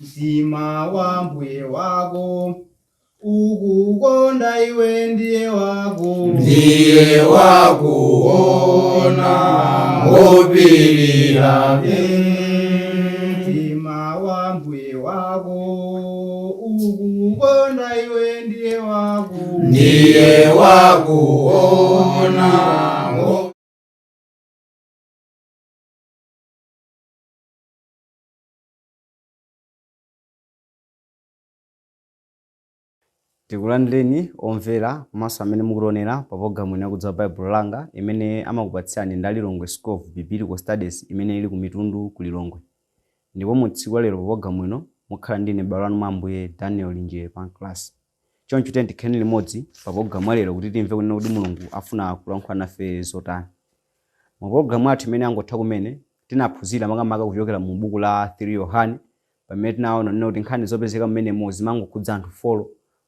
Mtima wa mbuye wako ukukonda iwe ndiye wako Ndiye wakuona ngopirira. Mtima wa mbuye wako ukukonda iwe ndiye wako Ndiye wakuona. Tikulandireni omvera komanso amene mukutionera pa pologalamu ino yakudziwa Baibulo Langa imene amakupatsirani ndi Lilongwe School of Biblical Studies imene ili ku Mitundu ku Lilongwe. Ndipo mu tsiku la lero pa pologalamu ino mukhala ndine m'bale wanu mwa Ambuye Daniel Linje Pancras. Choncho tiyeni tikhale limodzi pa pologalamu ya lero kuti timve kunena kuti Mulungu afuna kulankhula nafe zotani. Mu pologalamu yathu imene yangotha kumene tinaphunzira makamaka kuchokera mu buku la 3 Yohane pamene tinaona kunena kuti nkhani zopezeka mmenemo zimangokhudza anthu 4,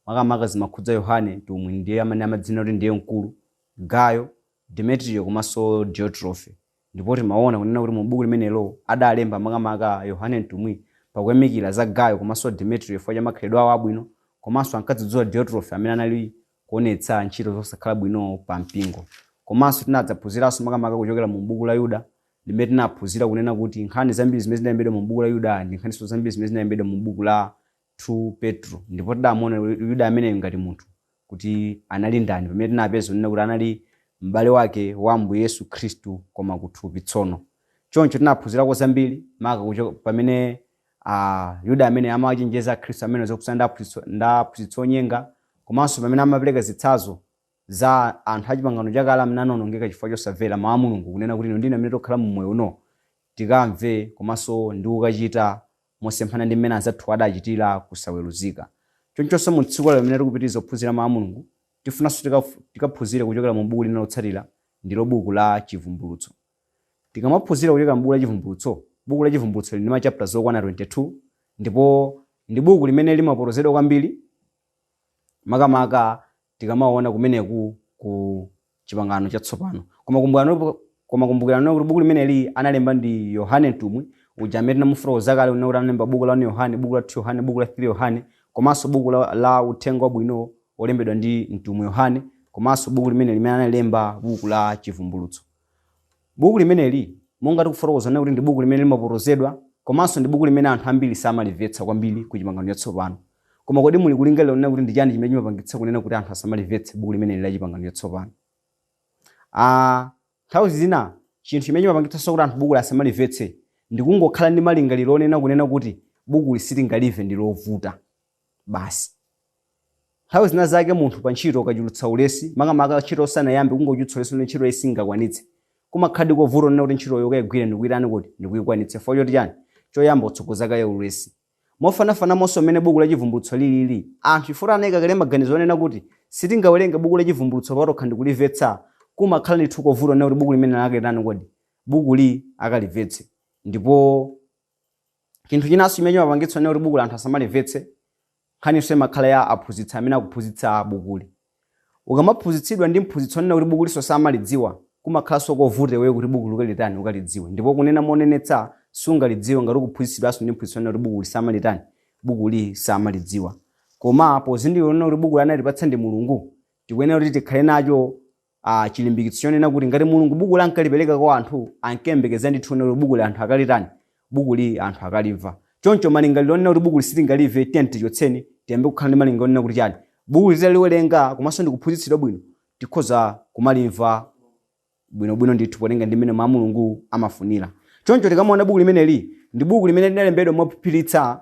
makamaka zimakhudza Yohane mtumwi ndiye amene amadzinena kuti ndiye mkulu, Gayo, Demetriyo komanso Diotrofe. Ndipo timaona kunena kuti mu buku limenelo adalemba makamaka Yohane mtumwi pakuyamikira za Gayo komanso Demetriyo chifukwa cha makhalidwe awo abwino, komanso ankadzudzula Diotrofe amene anali kuonetsa ntchito zosakhala bwino pa mpingo. Komanso tinadzaphunziranso makamaka kuchokera mu buku la Yuda limene tinaphunzira kunena kuti nkhani zambiri zimene zinalembedwa mu buku la Yuda ndi nkhaninso zambiri zimene zinalembedwa mu buku la 2 Petro. Ndipo tidamuona Yuda ameneyo ngati munthu kuti anali ndani pamene tinapeza kunena kuti anali m'bale wake wa Ambuye Yesu Khristu koma kuthupi tsono. Choncho tinaphunzirako zambiri maka pamene Yuda amene amawachenjeza Akhristu amene zokhudzana ndi aphunzitsi onyenga komanso pamene amapereka zitsanzo za anthu a Chipangano Chakale amene anaonongeka chifukwa chosamvera mawu a Mulungu kunena kuti inu ndi ine amene tikukhala mu moyo uno tikamve komanso ndi kukachita mosemphana ndi mmene anzathu adachitira kusaweruzika. Chonchonso mu tsiku lalero limene tikupitiriza kuphunzira mawu a Mulungu, tifunanso tikaphunzire kuchokera mu buku lina lotsatira, ndilo buku la Chivumbulutso. Tikamaphunzira kuchokera mu buku la Chivumbulutso, buku la Chivumbulutso lili ndi ma chapters okwana 22 ndipo ndi buku limene limapotozedwa kwambiri makamaka tikamaona kumeneku ku Chipangano Chatsopano. Koma kumbukirani koma kumbukirani kuti buku limeneli analemba ndi Yohane mtumwi uja amene tinamufotokoza kale kunena kuti analemba buku la 1 Yohane, buku la 2 Yohane, buku la 3 Yohane komanso buku la Uthenga Wabwino wolembedwa ndi mtumwi Yohane komanso buku limene limene analemba buku la Chivumbulutso. Buku limeneli monga tikufotokoza kunena kuti ndi buku limene limapotozedwa komanso ndi buku limene anthu ambiri samalimvetsa kwambiri ku Chipangano Chatsopano. Koma kodi muli kulingalira kunena kuti ndi chani chimene chimapangitsa kunena kuti anthu asamalimvetse buku limeneli la Chipangano Chatsopano? Nthawi zina chinthu chimene chimapangitsanso kuti anthu bukuli asamalimvetse ndi kungokhala ndi malingaliro onena kunena kuti bukuli sitingalimve ndi lovuta basi. Nthawi zina zake munthu pa ntchito ukachulutsa ulesi, makamaka ntchito usanayambe kungochulutsa ulesi kuti ntchitoyi singakwanitse, kumakhaladi kovuta kunena kuti ntchitoyo ukaigwire ndikuitani kodi, ndikuikwanitsa chifukwa choti chani? Choyamba utsogoza kaye ulesi. Mofanafanamonso mmene buku la Chivumbulutso lilili, anthu chifukwa anaika kale maganizo onena kuti sitingawerenge buku la Chivumbulutso patokha ndikulimvetsa, kumakhala ndithu kovuta kunena kuti buku limeneli akalitani kodi, bukuli akalimvetse. Ndipo chinthu chinanso chimene chimapangitsa kunena kuti bukuli anthu asamalimvetse, nkhaninso imakhala ya aphunzitsi amene akuphunzitsa bukuli. Ukamaphunzitsidwa ndi mphunzitsi onena kuti bukulinso samalidziwa, kumakhalanso kovuta iweyo kuti bukuli ukalitani, ukalidziwe. Ndipo kunena monenetsa, sungalidziwe ngati ukuphunzitsidwanso ndi mphunzitsi onena kuti bukuli samalitani, bukuli samalidziwa. Koma pozindikira kunena kuti bukuli analipatsa ndi Mulungu, tikuyenera kuti tikhale nacho chilimbikitso chonena kuti ngati Mulungu bukuli ankalipereka kwa anthu, ankayembekeza ndithu kunena kuti bukuli anthu akalitani, bukuli anthu akalimva. Choncho malingaliro onena kuti bukuli sitingalimve tiyeni tichotseni, tiyambe kukhala ndi malingaliro onena kuti chani, bukuli titaliwerenga komanso ndikuphunzitsidwa bwino, tikhoza kumalimva bwinobwino ndithu potenga ndi mmene mawu a Mulungu amafunira. Choncho tikamaona buku limeneli, ndi buku limene linalembedwa mophiphiritsa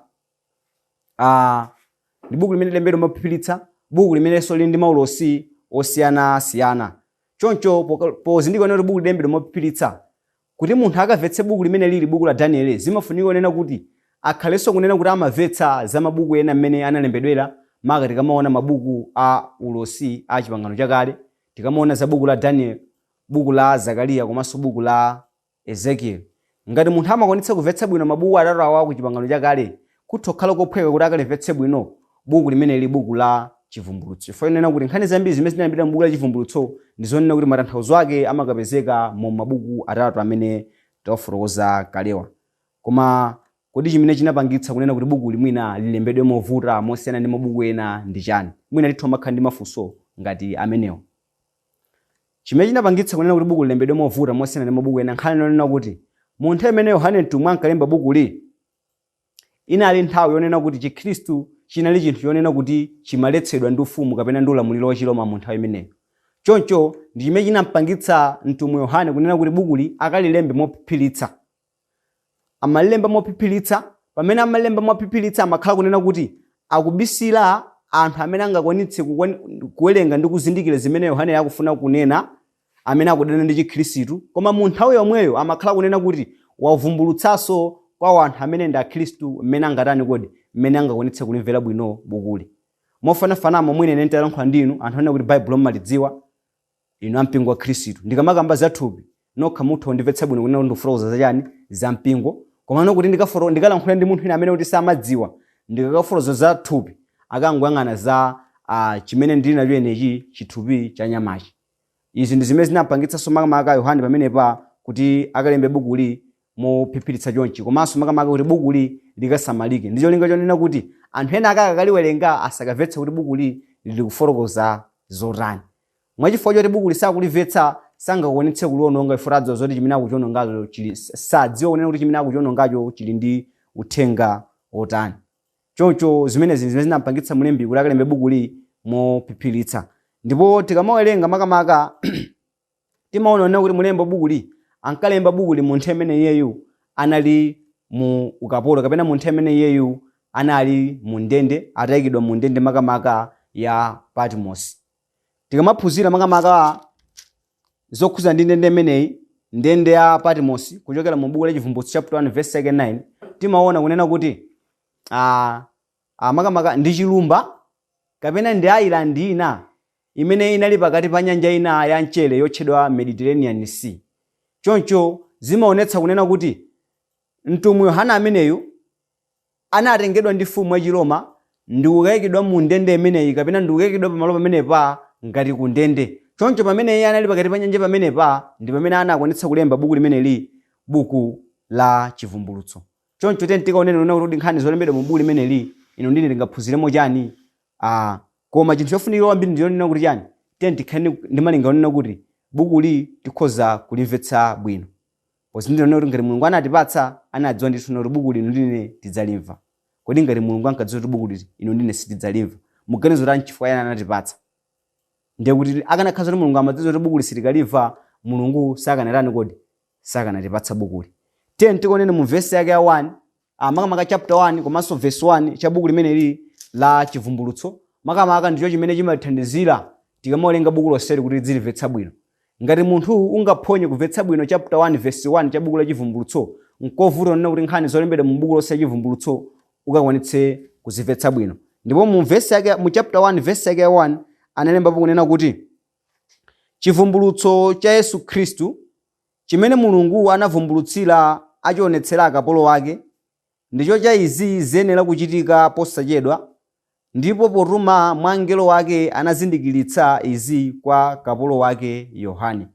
ndi buku limene lilembedwa mophiphiritsa, buku limenenso lili ndi maulosi osiyanasiyana. Choncho pozindikira kuti buku lilembedwa mophiphiritsa, kuti munthu akamvetse buku limene lili buku la Danieli, zimafunika kunena kuti akhalenso kunena kuti amamvetsa za mabuku ena mmene analembedwera, maka tikamaona mabuku a ulosi a Chipangano Chakale, tikamaona za buku la Daniel, buku la Zakariya komanso buku la Ezekieli. Ngati munthu amakwanitsa kumvetsa bwino mabuku atatu awa ku Chipangano Chakale, kutha kukhala kophweka kuti akalimvetse bwino buku limeneli, buku la Chivumbulutso. Chifukwa chonena kuti nkhani zambiri zimene zinalembedwa m'buku la Chivumbulutso ndi zonena kuti matanthauzo ake amakapezeka mu mabuku atatu amene tawafotokoza kalewa. Koma Kodi chimene chinapangitsa kunena kuti bukuli mwina lilembedwe movuta mosiyana ndi mabuku ena ndi chani? Mwina titha kumakhala ndi mafunso ngati amenewo. Chimene chinapangitsa kunena kuti buku lilembedwe movuta mosiyana ndi mabuku ena, nkhani yonena kuti mu nthawi imene Yohane mtumwi ankalemba bukuli, inali nthawi yonena kuti Chikhristu chinali chinthu chonena kuti chimaletsedwa ndi ufumu kapena ndi ulamuliro wa Chiroma mu nthawi imeneyo. Choncho ndi chimene chinampangitsa mtumwi Yohane kunena kuti bukuli akalilembe mophiphiritsa. Amalilemba mophiphiritsa. Pamene amalemba mophiphiritsa, amakhala kunena kuti akubisira anthu amene angakwanitse kuwerenga ndi kuzindikira zimene Yohane akufuna kunena, amene akudana ndi Chikhristu, koma mu nthawi yomweyo amakhala kunena kuti wavumbulutsanso kwa anthu amene ndi Akhristu mmene angatani kodi, mmene angakwanitse kulimvera bwino bukuli. Mofanafanamo, mwina ine nditalankhula ndi inu anthu anena kuti Baibulo mmalidziwa inu ampingo wa Khristu, ndikamakamba za thupi, nokha mutha kundimvetsa bwino kunena kuti ndikufotokoza zachani, za mpingo. Komano kuti ndikalankhula ndi munthu ina amene kuti samadziwa, ndikakafotokoza za thupi, akangoyang'ana za chimene ndili nacho inechi, chithupi cha nyamachi. Izi ndi zimene zinapangitsanso makamaka Yohane pamenepa kuti akalembe bukuli mophiphiritsa chonchi, komanso makamaka kuti bukuli likasamalike ndi cholinga chonena kuti anthu ena akakaliwerenga asakamvetse kuti bukuli lili kufotokoza zotani. Mwachifukwa choti bukuli sakulimvetsa, sangakwanitse kuliononga, chifukwa adziwa zoti chimene akuchionongacho chili, sadziwa kunena kuti chimene akuchionongacho chili ndi uthenga wotani. Choncho zimenezi zimene zinampangitsa mlembi kuti akalembe bukuli mophiphiritsa. Ndipo tikamawerenga makamaka, timaona kuti mulembi bukuli ankalemba bukuli mu nthawi imene iyeyu anali mu ukapolo, kapena mu nthawi imene iyeyu anali mu ndende, atayikidwa mu ndende makamaka ya Patmos. Tikamaphunzira makamaka zokhuza ndi ndende imeneyi, ndende ya Patmos, kuchokera mu buku la Chivumbulutso chapter 1 verse 9, timaona kunena kuti makamaka ndi chilumba kapena ndi island ina imene inali pakati pa nyanja ina ya mchere yotchedwa Mediterranean Sea. Choncho zimaonetsa kunena kuti mtumwi Yohana ameneyu anatengedwa ndi mfumu ya Chiroma ndi kukayikidwa mu ndende imeneyi, kapena ndi kukayikidwa pamalo pamenepa ngati ku ndende. Choncho pamene iye anali pakati pa nyanja pamenepa, ndi pamene anakwanitsa kulemba buku limeneli, buku la Chivumbulutso. Choncho tiyeni tikaoneni kunena kuti nkhani zolembedwa mu buku limeneli inu ndine tingaphunziremo chani. Koma chinthu chofunikira kwambiri ndi chonena kuti chani, tiyeni tikhale ndi malingaliro onena kuti bukuli tikhoza kulimvetsa bwino, pozindikira kuti ngati Mulungu anatipatsa, anadziwa ndithu kuti bukuli inu ndine tidzalimva. Kodi ngati Mulungu ankadziwa kuti bukuli inu ndine sitidzalimva, muganizo kuti nchifukwa chani anatipatsa? Ndiye kuti akanakhala kuti Mulungu amadziwa kuti bukuli sitikalimva, Mulungu sakanatani kodi, sakanatipatsa bukuli. Tiyeni tikaoneni mu vesi yake ya 1, makamaka chapter 1 komanso verse 1 cha buku limeneli la Chivumbulutso. Makamaka ndicho chimene chimatithandizira tikamawerenga buku lonseli kuti tidzilimvetsa bwino. Ngati munthu ungaphonye kumvetsa bwino chapter 1 verse 1 cha buku la Chivumbulutso, nkovuta kunena kuti nkhani zolembedwa mu buku lonse la Chivumbulutso ukakwanitse kuzimvetsa bwino. Ndipo mu verse yake, mu chapter 1 verse yake ya 1, analembapo kunena kuti chivumbulutso cha Yesu Khristu chimene Mulungu anavumbulutsira achionetsera akapolo ake, ndicho cha izi ziyenera kuchitika posachedwa, ndipo potuma mwa mngelo wake anazindikiritsa izi kwa kapolo wake Yohane.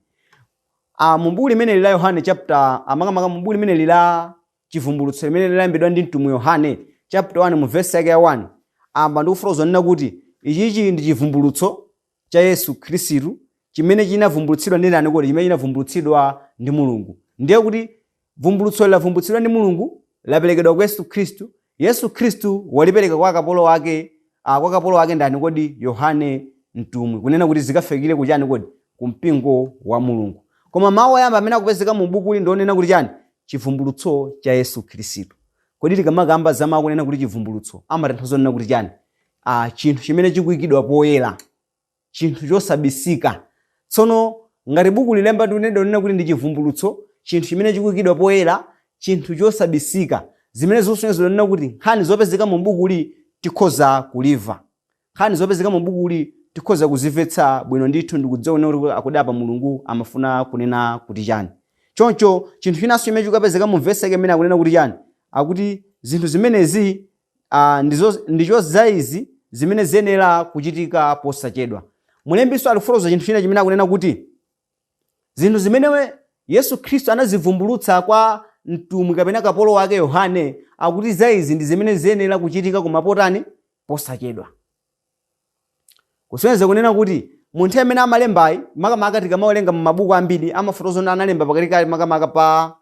Mu buku limeneli la Yohane chapter, makamaka mu buku limeneli la Chivumbulutso limene linalembedwa ndi mtumwi Yohane, chapter 1 mu verse yake ya 1, amba ndikufotokoza kunena kuti ichichi ndi chivumbulutso cha Yesu Khristu chimene chinavumbulutsidwa ndi ndani kodi? Chimene chinavumbulutsidwa ndi Mulungu. Ndiye kuti vumbulutso lavumbulutsidwa ndi Mulungu, laperekedwa kwa Yesu Khristu. Yesu Khristu walipereka kwa kapolo wake, kwa kapolo wake ndani kodi? Yohane mtumwi, kunena kuti zikafikire kuchani kodi? Ku mpingo wa Mulungu. Koma mawu oyamba amene akupezeka mu bukuli ndi onena kuti chani? Chivumbulutso cha Yesu Khristu. Kodi tikamakamba za mawu kunena kuti chivumbulutso, amatanthauza kunena kuti chani? Chinthu chimene chikuyikidwa poyera, chinthu chosabisika. Tsono ngati buku lilemba ndi kunena kuti ndi chivumbulutso, chinthu chimene chikuyikidwa poyera, chinthu chosabisika, zimene zikusonyeza kunena kuti nkhani zopezeka mu bukuli tikhoza kulimva, nkhani zopezeka mu bukuli tikhoza kuzimvetsa bwino ndithu ndikudziwa kunena kuti akodi apa Mulungu amafuna kunena kuti chani. Choncho chinthu chinanso chimene chikapezeka mu vesi yake imene akunena kuti chani, akuti zinthu zimenezi ndicho za izi zimene ziyenera kuchitika posachedwa. Mulembiso alikufotokoza chinthu china chimene akunena kuti zinthu zimene Yesu Khristu anazivumbulutsa kwa mtumwi kapena kapolo wake Yohane, akuti za izi ndi zimene ziyenera kuchitika koma potani? Posachedwa. Kusonyeza kunena kuti munthu amene amalembayi, makamaka tikamawerenga mumabuku ambiri, amafotokoza analemba pakatikati makamaka pa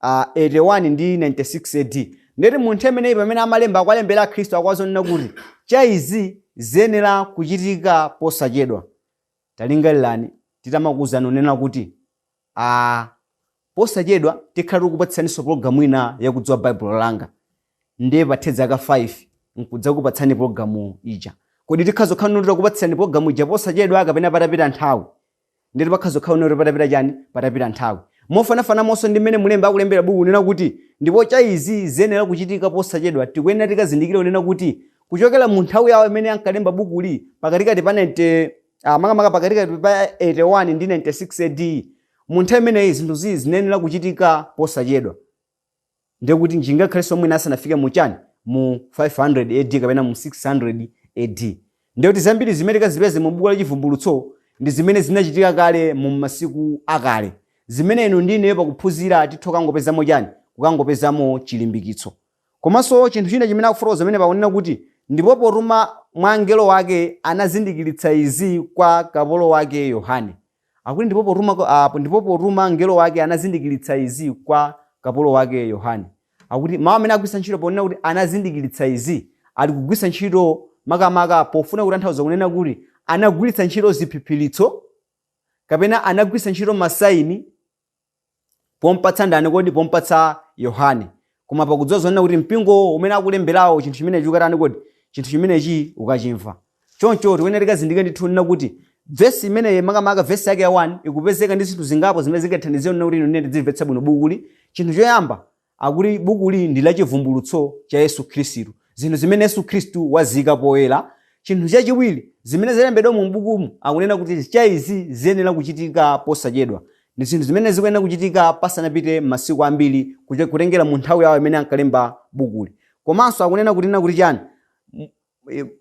81 ndi 96 AD. Ndeti munthu ameneyi pamene amalemba akuwalembera akhristu, akuwazonena kuti cha izi ziyenera kuchitika posachedwa. Talingalirani titamakuwuzani unena kuti posachedwa tikhala tikupatsaninso pologalamu ina yakudziwa Baibulo langa, ndiye pathe zaka 5 nkudzakupatsani pologalamu ija. Kodi tikhazokhala noti takupatsani pologalamu ija posachedwa kapena patapita nthawi? Ndeti pakhazokhala noti patapita chani? Patapita nthawi. Mofanafanamonso ndi mmene mulembi akulembera buku kunena kuti ndipo cha izi ziyenera kuchitika posachedwa, tikuyenera tikazindikire kunena kuti kuchokera mu nthawi yawo imene ankalemba bukuli pakatikati pa 90, makamaka pakatikati pa 81 ndi 96 AD, mu nthawi imeneyi zinthu zizi zinayenera kuchitika posachedwa. Ndiye kuti njingakhalenso mwina asanafike mu chani, mu 500 AD kapena mu 600 AD. Ndiye kuti zambiri zimene tikazipeze mu buku la Chivumbulutso ndi zimene zinachitika kale mu masiku akale, zimene inu ndi ineyo pakuphunzira titha kukangopezamo chani, kukangopezamo chilimbikitso. Komanso chinthu china chimene akufotokoza pamene pakunena kuti ndipo potuma mwa mngelo wake anazindikiritsa izi kwa kapolo wake Yohane. Akuti ndipo potuma mngelo wake anazindikiritsa izi kwa kapolo wake Yohane. Akuti mawu amene akugwiritsa ntchito ponena kuti anazindikiritsa izi ali kugwiritsa ntchito makamaka pofuna kutanthauza kunena kuti anagwiritsa ntchito ziphiphiritso kapena anagwiritsa ntchito masaini pompatsa ndani kodi? Pompatsa Yohane. Koma pakudziwa zonena kuti mpingo umene akulemberawo chinthu chimenechi ukatani kodi? Chinthu chimenechi ukachimva. Choncho tikuyenera tikazindikire ndithu kunena kuti vesi imeneyi, makamaka vesi yake ya 1, ikupezeka ndi zinthu zingapo zimene zingathandizire kunena kuti inu ndine tidzimvetsa bwino bukuli. Chinthu choyamba, akuti bukuli ndi la chivumbulutso cha Yesu Khristu, zinthu zimene Yesu Khristu waziyika poyera. Chinthu chachiwiri, zimene zalembedwa mu bukumu akunena kuti cha izi ziyenera kuchitika posachedwa, ndi zinthu zimene zikuyenera kuchitika pasanapite masiku ambiri kutengera mu nthawi yawo imene ankalemba bukuli. Komanso akunena kuti chani?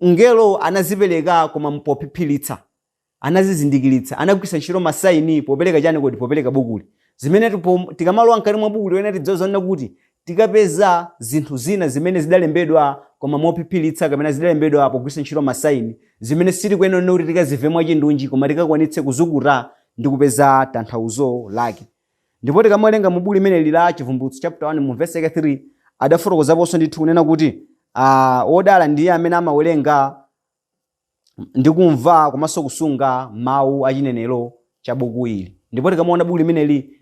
Mngelo anazipereka koma pophiphiritsa, anazizindikiritsa, anagwiritsa ntchito masaini popereka chani kodi? Popereka bukuli. Zimene tikamalowa mkati mwa bukuli wena tidziwe zonena kuti tikapeza zinthu zina zimene zidalembedwa koma mophiphiritsa kapena zidalembedwa pogwiritsa ntchito masaini, zimene sitikuyenera kuti tikazimve mwachindunji koma tikakwanitse kuzukuta ndi kupeza tanthauzo lake. Ndipo tikamawerenga mu buku limeneli la Chivumbulutso chapter 1 mu verse yake 3, adafotokozaponso ndithu kunena kuti wodala ndiye amene amawerenga ndi kumva komanso kusunga mawu achinenero cha buku ili. Ndipo tikamaona buku limeneli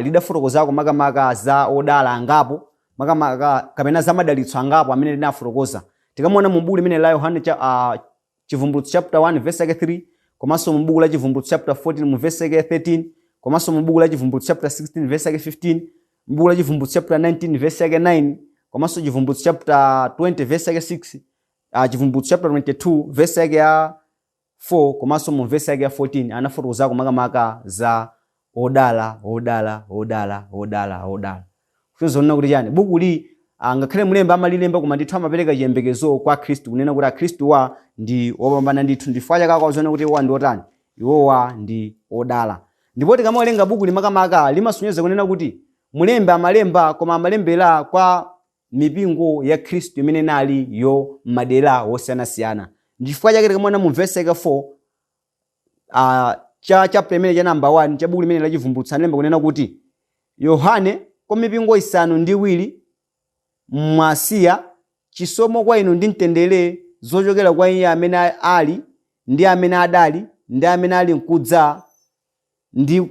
lidafotokozako makamaka za odala angapo, makamaka kapena za madalitso angapo amene linafotokoza. Tikamaona mu buku limeneli la Yohane Chivumbulutso chapter 1 verse yake 3, komanso mu buku la Chivumbulutso chapter 14 mu verse yake 13, komanso mu buku la Chivumbulutso chapter 16 verse yake 15, mu buku la Chivumbulutso chapter 19 verse yake 9, komanso Chivumbulutso chapter 20 verse yake 6, Chivumbulutso chapter 22 verse yake ya 4, komanso mu verse yake ya 14 anafotokozako makamaka za odala, odala, odala, odala, odala. Kusonyeza kuti chani? Bukuli ngakhale mlembi amalilemba koma ndithu amapereka chiyembekezo kwa Khristu, kunena kuti akhristu wa ndi opambana ndithu, ndifukwa chake akuwauzana kuti iwowa ndi otani? Iwowa ndi odala. Ndipo tikamawerenga buku limakamaka limasonyeza kunena kuti mlembi amalemba koma amalembera kwa mipingo ya Khristu imene inali yo madera osiyanasiyana. Ndifukwa chake tikamaona mu verse yake 4 cha chapter imene cha number 1 cha buku limene la Chivumbulutso, analemba kunena kuti Yohane kwa mipingo isanu ndi iwiri mu Asiya, chisomo kwa inu ndi mtendere zochokera kwa iye amene ali, ndi amene adali, ndi amene ali mkudza, ndi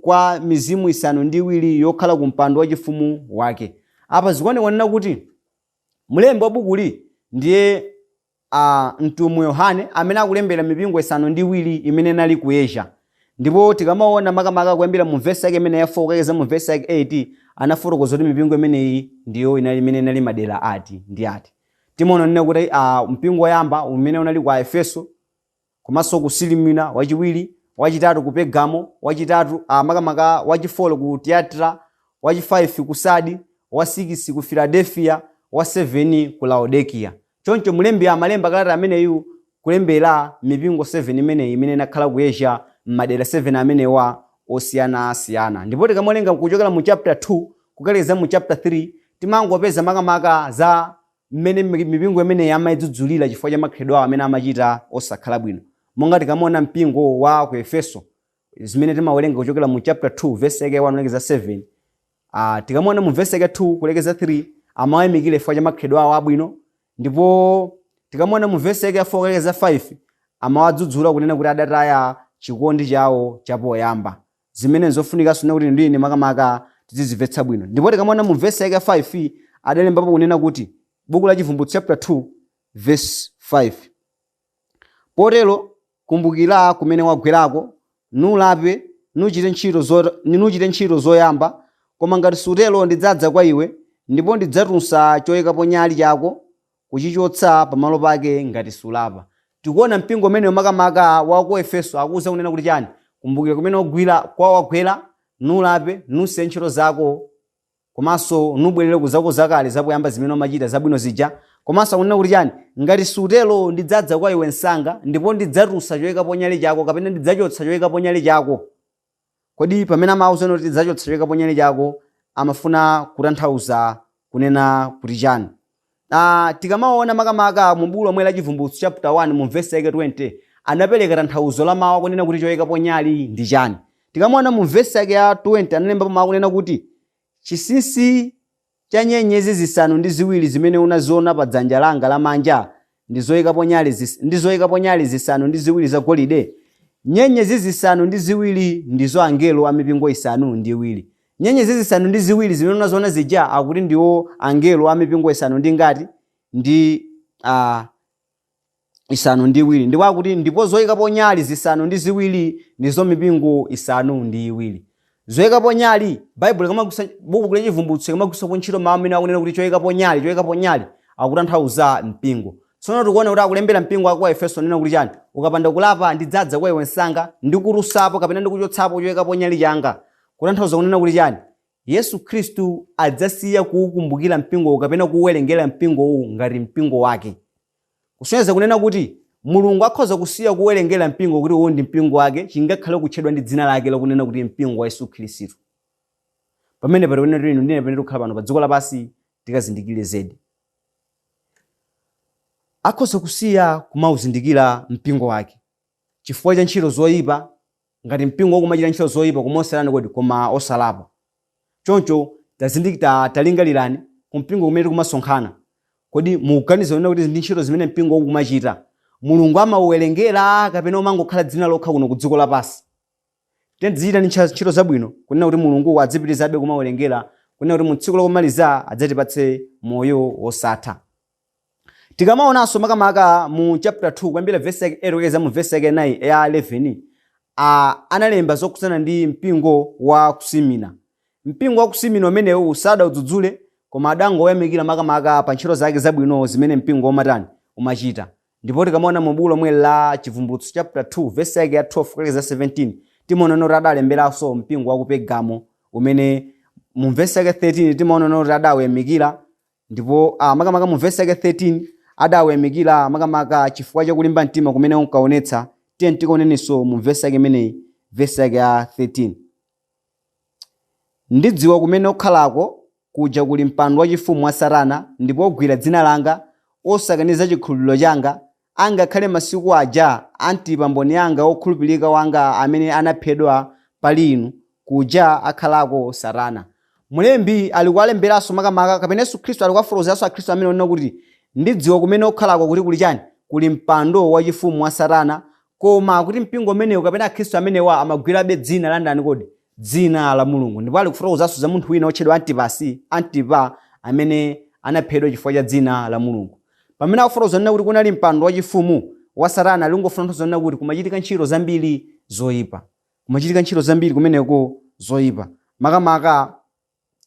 kwa mizimu isanu ndi iwiri yokhala ku mpando wachifumu wake. Apa zikuoneka kunena kuti mlembi wa bukuli ndiye mtumwi Yohane amene akulembera mipingo isanu ndi iwiri imene inali ku Asia. Ndipo tikamaona makamaka kuyambira mu verse yake imene ya 4 kukakeza mu verse yake 8, anafotokoza kuti mipingo imeneyi ndiyo inali imene inali madera ati ndi ati. Timaona nena kuti mpingo woyamba umene unali ku Efeso, komanso ku Silimina, wachiwiri, wachitatu ku Pergamo, wachitatu, makamaka wachifolo ku Tiatira, wachi5 ku Sadi, wa6 ku Philadelphia, wa7 ku Laodikia. Choncho mlembi amalemba kalata ameneyu kulembera mipingo 7 imeneyi imene inakhala ku Asia m'madera 7 amenewa osiyanasiyana. Ndipo tikamawerenga kuchokera mu chapter 2 Kukalekeza mu chapter 3 timangopeza makamaka za mmene mipingo imeneyi amayidzudzulira chifukwa cha makhalidwe awo amene amachita osakhala bwino. Monga tikamaona mpingo wa ku Efeso, zimene timawerenga kuchokera mu chapter 2 verse yake 1 kulekeza 7, tikamaona mu verse yake 2 kulekeza 3 amawayamikira chifukwa cha makhalidwe awo abwino, ndipo tikamaona mu verse yake 4 kulekeza 5 amawadzudzula kunena kuti adataya chikondi chawo chapoyamba, zimene zofunikanso kuti ndine makamaka tizizimvetsa bwino. Ndipo tikamaona mu verse yake 5 adalembapo kunena kuti buku la Chivumbulutso chapter 2 verse 5, potero kumbukira kumene wagwerako, nulape, nuchite ntchito zoyamba, koma ngati sutero ndidzadza kwa iwe, ndipo ndidzatunsa choyikapo nyali chako kuchichotsa pamalo pake ngati sulapa. Tikuona mpingo umene makamaka wa ku Efeso akuwuza kunena kuti chani? Kumbukira kumene wagwera, nulape, nusiye ntchito zako, komanso nubwerere ku zako zakale zapoyamba zimene umachita zabwino zija. Komanso akunena kuti chani? Ngati sutero ndidzadza kwa iwe msanga, ndipo ndidzatusa choyikapo nyali chako, kapena ndidzachotsa choyikapo nyali chako. Kodi pamene amawuza kuti ndidzachotsa choyikapo nyali chako amafuna kutanthauza kunena kuti chani? Tikamaona makamaka mu buku lomwe la Chivumbulutso chapter 1 mu verse yake 20 anapereka tanthauzo la mawu akunena kuti choyikapo nyali ndi chani. Tikamaona mu verse yake ya 20 analembapo mawu akunena kuti chinsinsi cha nyenyezi zisanu ndi ziwiri zimene unaziona pa dzanja langa lamanja ndi zoyikapo nyali zisanu ndi ziwiri zagolide. Nyenyezi zisanu ndi ziwiri ndizo angelo a mipingo isanu ndi iwiri. Nyenyezi zisanu ndi ziwiri zimene unaziona zija akuti ndiwo angelo a mipingo isanu ndi ngati ndi isanu ndi iwiri. Ndipo akuti ndipo zoyikapo nyali zisanu ndi ziwiri ndizo mipingo isanu ndi iwiri. Zoyikapo nyali, Baibulo kamagusa buku la Chivumbulutso kamagusa ntchito mawu amene akunena kuti choyikapo nyali, choyikapo nyali akutanthauza mpingo. Tsono tikuona kuti akulembera mpingo wa Efeso nena kuti chani? Ukapanda kulapa ndidzadza kwa iwe msanga ndikurusapo kapena ndikuchotsapo choyikapo nyali changa. Kutanthauza kunena kuti chani? Yesu Khristu adzasiya kuwukumbukira mpingo kapena kuwerengera mpingo uwu ngati mpingo wake. Kusonyeza kunena kuti Mulungu akhoza kusiya kuwerengera mpingo kuti uwu ndi mpingo wake, chingakhale kutchedwa ndi dzina lake lakunena kuti mpingo wa Yesu Khristu. Pamene pali kunena kuti inu ndine pamene tikukhala pano pa dziko lapansi tikazindikire zedi. Akhoza kusiya kumauzindikira mpingo wake chifukwa cha ntchito zoyipa, ngati mpingo wakumachita ntchito zoyipa koma osalani kodi koma osalapa. Choncho talingalirani ku mpingo kumene tikumasonkhana. Kodi mukuganiza kunena kuti ndi ntchito zimene mpingo ukumachita Mulungu amauwerengera kapena umangokhala dzina lokha kuno ku dziko lapansi? Tizichita ndi ntchito zabwino kunena kuti Mulungu adzipitirizabe kumawerengera kunena kuti mu tsiku lokumaliza adzatipatse moyo wosatha. Tikamaonanso makamaka mu chapter 2 kuyambira verse yake 8 kulekeza mu verse yake 9 ya 11, analemba zokhudzana ndi mpingo wa Kusimina. Mpingo wa Kusimina umenewu sadawudzudzule koma adangoyamikira makamaka pa ntchito zake zabwino zimene mpingo umatani umachita. Ndipo tikamaona mu buku lomwe la Chivumbulutso chapter 2 verse yake ya 12 kulekeza 17 timaona kuti adalemberanso mpingo wa ku Pergamo umene mu verse yake 13 timaona kuti adawuyamikira. Ndipo makamaka mu verse yake 13 adawuyamikira makamaka chifukwa cha kulimba mtima kumene unkaonetsa. Tiye tikaonenso mu verse yake imeneyi, verse yake ya 13. Ndidziwa kumene ukhalako, kuja kuli mpando wachifumu wa Satana, ndipo ogwira dzina langa, osakaniza chikhulupiriro changa, angakhale masiku aja Antipa mboni yanga wokhulupirika wanga amene anaphedwa pali inu, kuja akhalako Satana. Mlembi ali kuwalemberanso makamaka kapena Yesu Khristu ali kuwafotokozeranso Akhristu amene onena kuti ndidziwa kumene ukhalako kuti kuli chani? Kuli mpando wachifumu wa Satana, koma kuti mpingo umenewu kapena Akhristu amenewa amagwirabe dzina la ndani kodi? Dzina la Mulungu. Ndipo ali kufotokozanso za munthu wina wotchedwa Antipa amene anaphedwa chifukwa cha dzina la Mulungu. Pamene akufotokoza kunena kuti kunali mpando wachifumu wa Satana, ali kungofuna kunena kuti kumachitika ntchito zambiri zoyipa. Kumachitika ntchito zambiri kumeneko zoyipa. Makamaka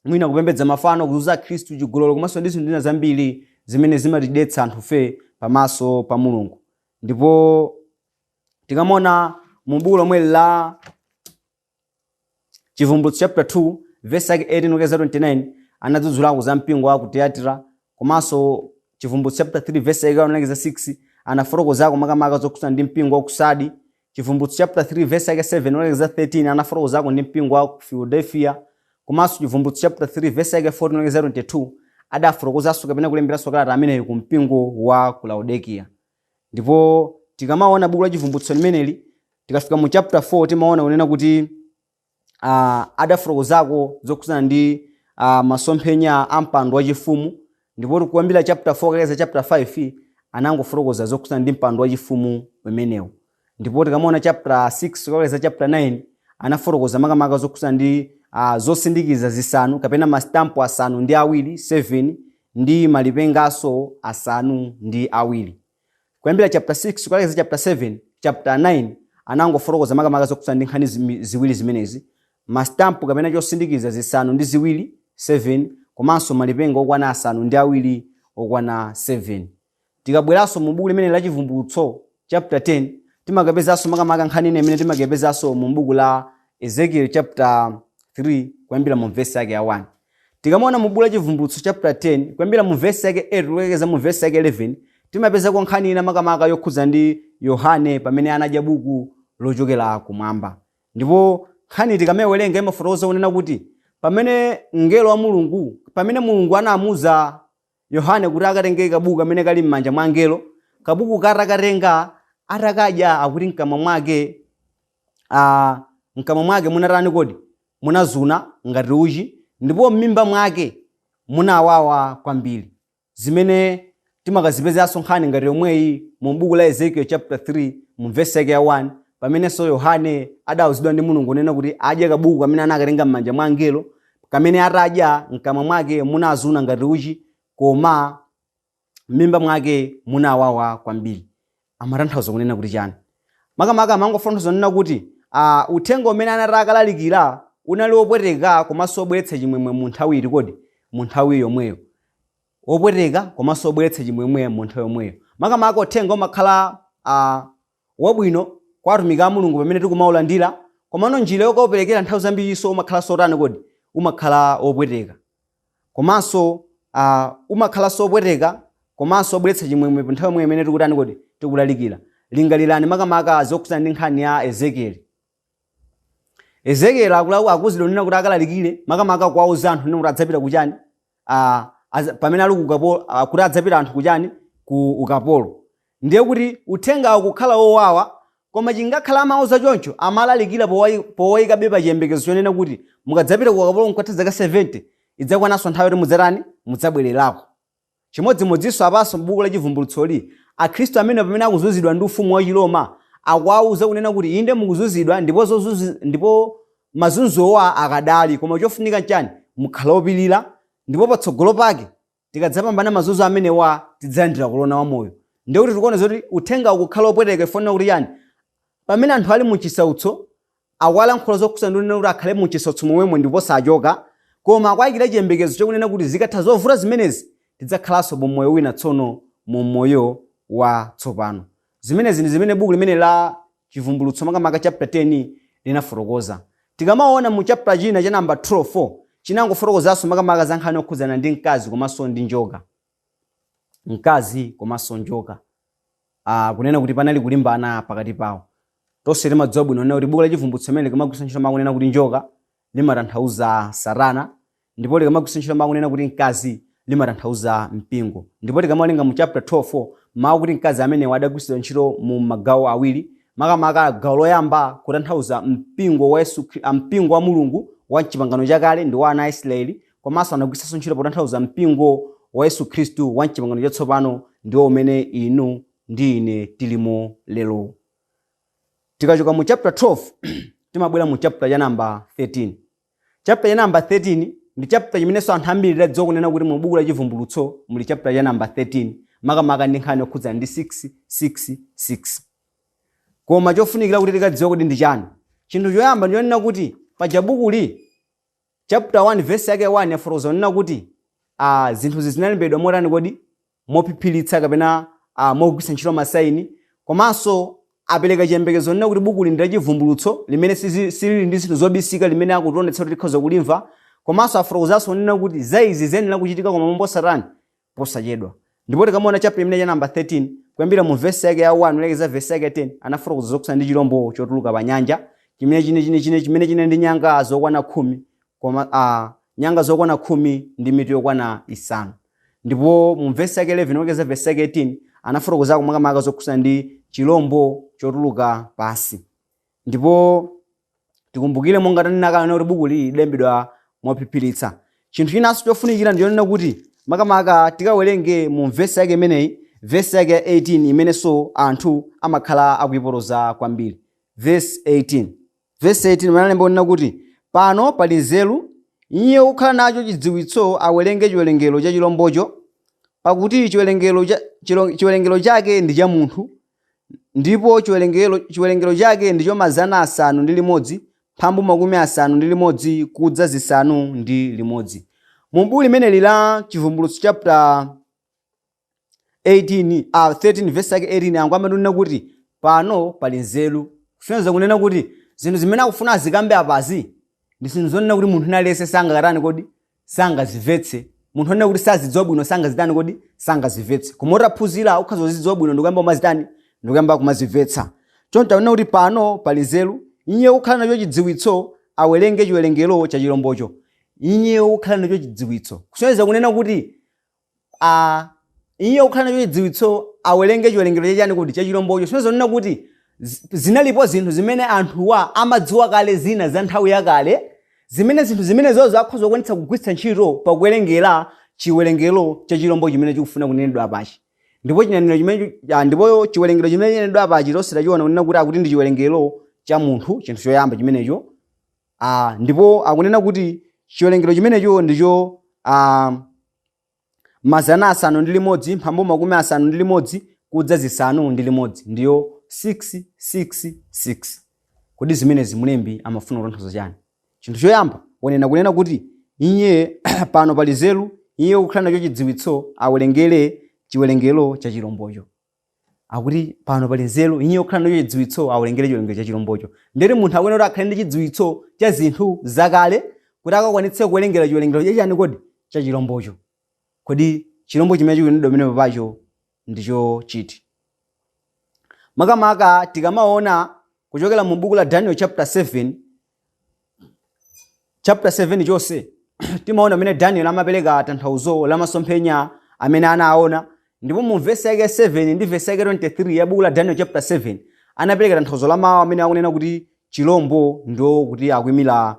mwina kupembedza mafano, kuzunza Khristu, chigololo komanso ndi zinthu zina zambiri zimene zimatidetsa anthufe pamaso pa Mulungu. Ndipo tikamaona mu buku lomwe la Chivumbulutso chapter 2 verse yake 18 kulekeza 29 anadzudzulako za mpingo wa ku Tiyatira, komanso Chivumbulutso chapter 3 verse yake 1 kulekeza 6 anafotokozako makamaka zokhudzana ndi mpingo wa ku Sadi. Chivumbulutso chapter 3 verse yake 7 kulekeza 13 anafotokozako ndi mpingo wa ku Philadelphia. Komanso Chivumbulutso chapter 3 verse yake 14 kulekeza 22 adafotokozanso kapena kulemberanso kalata ameneyi ku mpingo wa ku Laodikiya. Ndipo tikamaona buku la Chivumbulutso limeneli, tikafika mu chapter 4 timaona kunena kuti adafotokozako zokhudzana ndi masomphenya a mpando wachifumu. Ndipo kuyambira chapter 4 kulekeza chapter 5 anangofotokoza zokhudzana ndi mpando wachifumu umenewu. Ndipo tikamaona chapter 6 kulekeza chapter 9 anafotokoza makamaka zokhudzana ndi zosindikiza zisanu kapena mastampu 7 7 ndi malipengaso 7. Kuyambira chapter 6 kulekeza chapter 7, chapter 9 anangofotokoza makamaka zokhudzana ndi nkhani ziwiri zimenezi, mastampu kapena chosindikiza 7 7 komanso malipenga okwana 7 okwana 7. Tikabweranso mu buku limene la Chivumbulutso chapter 10 timakapezanso makamaka nkhani ine imene timakapezanso mu buku la Ezekiel chapter 3 kuyambira mu verse yake ya 1. Tikamaona mu buku la Chivumbulutso chapter 10 kuyambira mu verse yake 8 kulekeza mu verse yake 11 timapezako nkhani ina makamaka yokhudza ndi Yohane pamene anadya buku lochokera kumwamba. Ndipo nkhani tikamayiwerenga imafotokoza kunena kuti pamene mngelo wa Mulungu, pamene Mulungu anamuuza Yohane kuti akatenge kabuku kamene kali m'manja mwa mngelo, kabuku katakatenga atakadya akuti mkamwa mwake mkamwa mwake munatani kodi? Munazuna ngati uchi, ndipo m'mimba mwake munawawa kwambiri. Zimene timakazipezanso nkhani ngati yomweyi mu buku la Ezekiel chapter 3 mu verse yake ya 1, pamenenso Yohane adawuzidwa ndi Mulungu kunena kuti adye kabuku kamene anakatenga m'manja mwa mngelo, kamene atadya mkamwa mwake munazuna ngati uchi, koma m'mimba mwake munawawa kwambiri. Amatanthauza kunena kuti chani? Makamaka amangofotokoza kunena kuti uthenga umene anati akalalikira unali wopweteka komanso wobweretsa chimwemwe mu nthawi iti kodi? Mu nthawi yomweyo. Wopweteka komanso wobweretsa chimwemwe mu nthawi yomweyo. Makamaka uthenga umakhala wabwino kwa atumiki a Mulungu pamene tikumaulandira, komano njira yokauperekera nthawi zambiriso umakhala sotani kodi? Umakhala wopweteka. Komanso umakhala wopweteka komanso wobweretsa chimwemwe pa nthawi yomweyo imene tikutani kodi? Tikulalikira. Lingalirani makamaka zokhudzana ndi nkhani ya Ezekieli. Ezekieli akuwuzidwa kunena kuti akalalikire makamaka kuwauza anthu kunena kuti adzapita kuchani? Pamene ali ku ukapolo, kuti adzapita anthu kuchani? Ku ukapolo. Ndiye kuti uthengawo kukhala wowawa, koma chingakhala amauza choncho amalalikira powayikabe pa chiyembekezo chonena kuti mukadzapita ku ukapolo mukatha zaka 70 idzakwananso nthawi yoti mudzatani? Mudzabwererako. Chimodzimodzinso apanso m'buku la Chivumbulutsoli, Akhristu amene pamene akuzunzidwa ndi ufumu wa Chiroma akuwauza kunena kuti inde mukuzunzidwa ndipo mazunzowa akadali, koma chofunika nchani? Mukhala opirira, ndipo patsogolo pake tikadzapambana mazunzo amenewa tidzalandira korona wa moyo. Ndiye kuti tikuona zoti uthenga ukukhala wopweteka ifonera kuti chani? Pamene anthu ali mu chisautso akuwalankhula zokhudzana ndi kunena kuti akhale mu chisautso momwemo ndipo sachoka, koma akuwayikira chiyembekezo chokunena kuti zikatha zovuta zimenezi tidzakhalanso mu moyo wina tsono, mu moyo wa tsopano. Zimenezi ndi zimene buku limene la Chivumbulutso makamaka chapter 10 linafotokoza. Tikamaona mu chapter china cha number 12 chinangofotokozanso makamaka za nkhani yokhudzana ndi mkazi komanso ndi njoka. Mkazi komanso njoka. Kunena kuti panali kulimbana pakati pawo. Tonse timadziwa bwino kunena kuti buku la Chivumbulutso limene likamagwiritsa ntchito mawu kunena kuti njoka limatanthauza Satana, ndipo likamagwiritsa ntchito mawu kunena kuti mkazi limatanthauza mpingo. Ndipo tikamawerenga mu chapter 12 mawu kuti mkazi amenewa adagwiritsidwa ntchito mu magawo awiri, makamaka gawo loyamba kutanthauza mpingo wa Yesu mpingo wa Mulungu wa mchipangano chakale ndi wa ana a Israeli, komanso anagwiritsanso ntchito potanthauza mpingo wa Yesu Khristu wa mchipangano chatsopano, ndiwo umene inu ndi ine tilimo lero. Tikachoka mu chapter 12 timabwera mu chapter cha number 13. Chapter cha number 13 ndi chapter chimenenso anthu ambiri tadziwa kunena kuti mu buku la Chivumbulutso muli chapter cha number 13, makamaka ndi nkhani yokhudzana ndi 666. Koma chofunikira kuti tikadziwe kuti ndi chani, chinthu choyamba ndi chonena kuti paja bukuli chapter 1 verse yake 1 yafotokoza kunena kuti zinthuzi zinalembedwa motani kodi? Mophiphiritsa kapena mogwiritsa ntchito masaini, komanso apereka chiyembekezo kunena kuti bukuli ndi la chivumbulutso limene silili ndi zinthu zobisika, limene akutionetsa kuti tikhoza kulimva, komanso afotokozanso kunena kuti za izi ziyenera kuchitika koma posatani posachedwa. Ndipo tikamaona chapter imene cha number 13 kuyambira mu verse yake ya 1 kulekeza verse yake ya 10 anafotokoza zokhudzana ndi chirombo chotuluka pa nyanja chimene chine ndi nyanga zokwana 10. Koma nyanga zokwana 10 ndi mitu yokwana 5. Ndipo mu vesi yake 11 kulekeza vesi yake 18 anafotokozako makamaka zokhudzana ndi chilombo chotuluka pasi. Ndipo tikumbukire monga tanena kale kuti buku lili lilembedwa mophiphiritsa. Chinthu chinanso chofunikira ndi chonena kuti makamaka tikawerenge mu vesi yake imeneyi, vesi yake ya 18 imenenso anthu amakhala akuipotoza kwambiri. Vesi 18. Vesi 18 imene analemba kunena kuti pano pali nzeru, iye wokhala nacho chidziwitso awerenge chiwerengero cha chilombocho, pakuti chiwerengero chake ndi cha munthu, ndipo chiwerengero chake ndicho 601 mphambu 56 kudza 6. Mu buku limeneli la Chivumbulutso chapter 13 verse yake 18 angoamba kuti pano pali nzeru, kusonyeza kunena kuti zinthu zimene akufuna azikambe apazi ndi zinthu zonena kuti munthu aliyense sangatani kodi sangazimvetse. Munthu onena kuti sazidziwa bwino sangazitani kodi sangazimvetse. Koma utaphunzira ukhoza kuzidziwa bwino ndikuyamba kumazitani ndikuyamba kumazimvetsa. Choncho akunena kuti pano pali nzeru, iye wokhala nacho chidziwitso awerenge chiwerengero cha chilombocho. Iye wokhala nacho chidziwitso, kusonyeza kunena kuti iye wokhala nacho chidziwitso awerenge chiwerengero chachani kuti cha chilombocho. Kusonyeza kunena kuti zinalipo zinthu zimene anthuwa amadziwa kale, zina za nthawi yakale, zimene zinthu zimenezozo akhoza kukwanitsa kugwiritsa ntchito pakuwerengera chiwerengero cha chilombo chimene chikufuna kunenedwa apachi. Ndipo chinenero chimene ndipo chiwerengero chimene chinenedwa apachi tonse tachiona kunena kuti akuti ndi chiwerengero cha munthu, chinthu choyamba chimenecho. Ndipo akunena kuti chiwerengero chimenecho ndicho 601 mphambu 56 kudza 6, ndiyo 666. Kodi zimenezi mlembi amafuna kutanthauza chani? Chinthu choyamba wanena kunena kuti iye pano pali nzeru, iye wokhala nacho chidziwitso awerengere chiwerengero cha chilombocho. Akuti pano pali nzeru, iye wokhala nacho chidziwitso awerengere chiwerengero cha chilombocho. Ndeti munthu akuyenera kuti akhale ndi chidziwitso cha zinthu zakale kuti akakwanitse kuwerengera chiwerengero chachani kodi cha chilombocho. Kodi chilombo chimene chikunenedwa pamenepo pacho ndicho chiti? Makamaka tikamaona kuchokera mu buku la Daniel chapter 7, chapter 7 chonse timaona amene Daniel amapereka tanthauzo la masomphenya amene anaona. Ndipo mu verse yake 7 ndi verse yake 23 ya buku la Daniel chapter 7 anapereka tanthauzo la mawu amene akunena kuti chilombo ndo kuti akuyimira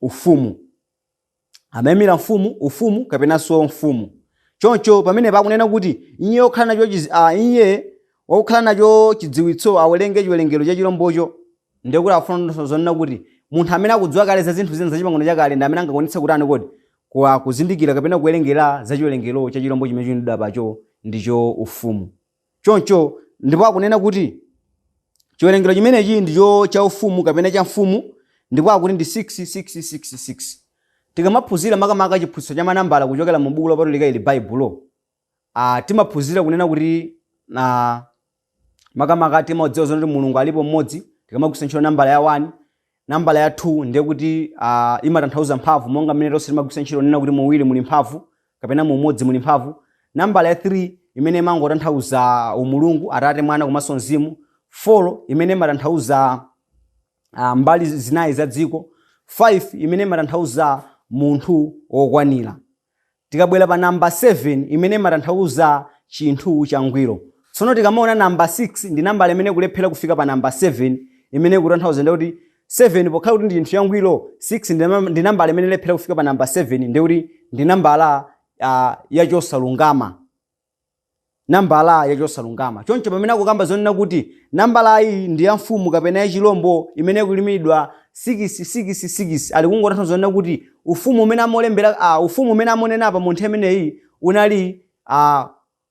ufumu, amayimira mfumu, ufumu kapenanso mfumu. Choncho pamene pakunena kuti iye wokhala nacho iye wokhala nacho chidziwitso awerenge chiwerengero cha chilombocho, ndiye kuti akufuna zonena kuti munthu amene akudziwa kale za zinthu zina za chipangano chakale ndi amene angakwanitse kutani kodi kuzindikira kapena kuwerengera za chiwerengero cha chilombo chimene chinenedwa pacho ndicho ufumu. Choncho ndipo akunena kuti chiwerengero chimenechi ndicho cha ufumu kapena cha mfumu, ndipo akuti ndi 6666. Tikamaphunzira makamaka chiphunzitso cha manambala kuchokera mu buku lopatulika ili Baibulo, timaphunzira kunena kuti makamaka timadziwa zoti Mulungu alipo mmodzi. Tikamagwiritsa ntchito nambala ya 1, nambala ya 2 ndiye kuti imatanthauza mphamvu, monga mmene tonse timagwiritsa ntchito nena kuti muwiri muli mphamvu kapena mu umodzi muli mphamvu. Nambala ya 3 imene imangotanthauza umulungu, Atate, Mwana komanso Mzimu. 4 imene imatanthauza mbali zinayi za dziko. 5 imene imatanthauza munthu wokwanira. Tikabwera pa namba 7 imene imatanthauza chinthu changwiro. Tsono tikamaona namba 6 ndi nambala imene kulephera kufika pa namba 7, imene kutanthauza ndi kuti 7 pokhala kuti ndi chinthu changwiro, 6 ndi nambala imene ilephera kufika pa namba 7, ndi kuti ndi nambala yachosalungama. Nambala yachosalungama. Choncho pamene akukamba zonena kuti nambala iyi ndi ya mfumu kapena ya chilombo imene ikulimidwa 666, ali kungotanthauza zonena kuti ufumu umene amolembera, ufumu umene amonena apa mu nthawi imeneyi unali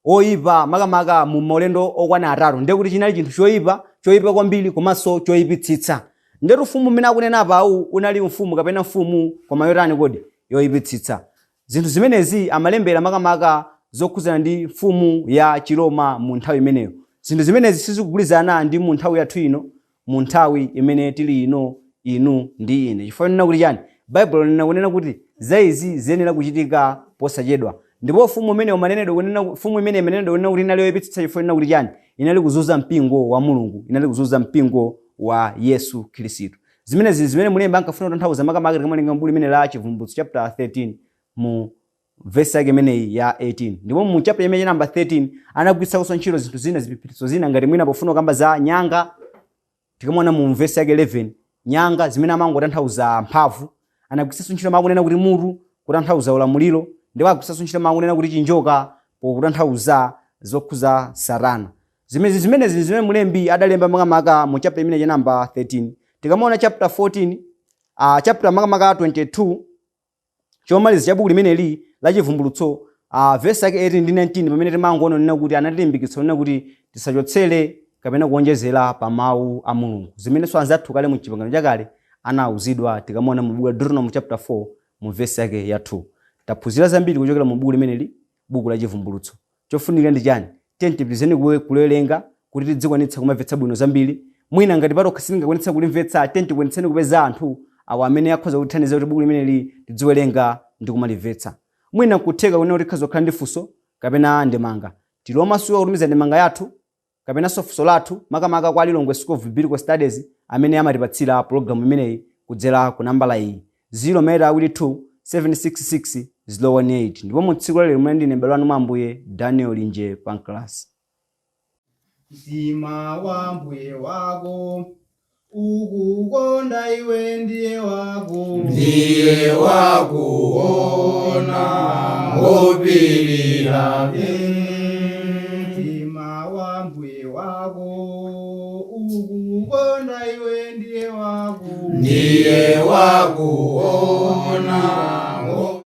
oyipa makamaka mu maulendo okwana atatu. Ndiye kuti chinali chinthu choyipa, choyipa kwambiri komanso choyipitsitsa. Ndiye ufumu umene akunena apawu unali mfumu kapena mfumu koma yotani kodi yoyipitsitsa. Zinthu zimenezi amalembera makamaka zokhudzana ndi mfumu ya Chiroma mu nthawi imeneyo. Zinthu zimenezi sizikugwirizana ndi mu nthawi yathu ino, mu nthawi imene tili ino, inu ndi ine. Chifukwa nena kuti chani? Baibulo linena kunena kuti za izi ziyenera kuchitika posachedwa. Ndipo ufumu umene umanenedwa kunena, mfumu imene imanenedwa kunena kuti inali yoyipitsitsa chifukwa nena kuti chani? Inali kuzunza mpingo wa Mulungu, inali kuzunza mpingo wa Yesu Khristu. Zimenezi zimene mulembi ankafuna kutanthauza makamaka tikamawerenga m'buku limene la Chivumbulutso chapter 13 mu vesi yake imeneyi ya 18. Ndipo mu chapter imene namba 13 anagwiritsanso ntchito zinthu zina, ziphiphiritso zina, ngati mwina pofuna kukamba za nyanga. Tikamaona mu vesi yake 11, nyanga zimene amangotanthauza mphamvu. Anagwiritsanso ntchito mawu kunena kuti mutu kutanthauza ulamuliro, ndipo agwiritsanso ntchito mawu kunena kuti chinjoka pokutanthauza zokhuza Satana. Zimenezi zimene mulembi adalemba makamaka mu chapter imene namba 13. Tikamaona chapter 14, chapter makamaka 22 chomaliza cha buku limeneli la Chivumbulutso, verse yake 18 ndi 19, pamene timangoona nena kuti anatilimbikitsa nena kuti tisachotsere kapena kuonjezera pa mawu a Mulungu, zimenenso anzathu kale mu Chipangano Chakale anawuzidwa. Tikamaona mu buku la Deuteronomy chapter 4 mu verse yake ya 2. Taphunzira zambiri kuchokera mu buku limeneli, buku la Chivumbulutso. Chofunikira ndi chani? Tiye tipitizeni kuwerenga kuti tidzikwanitsa kumamvetsa bwino zambiri. Mwina ngati patokha sitingakwanitsa kulimvetsa, tiye tikwanitseni kupeza anthu awo amene akhoza kutithandiza kuti buku limeneli tidziwerenga ndi kumalimvetsa. Mwina nkutheka kunena kuti tikhoza kukhala ndi funso kapena ndemanga. Tili omasuka kutumiza ndemanga yathu kapenanso funso lathu makamaka kwa Lilongwe School of Biblical Studies amene amatipatsira pologalamu imeneyi kudzera ku nambala iyi, 0 2 766 018. Ndipo mu tsiku lalero muli ndine m'bale wanu mwa Ambuye, Daniel Linje Pancras. Mtima wa mbuye wako ukukonda iwe, ndiye wako. Ndiye wakuona ngopirira. Mtima wa mbuye wako ukukonda iwe, ndiye wako. Ndiye wakuona.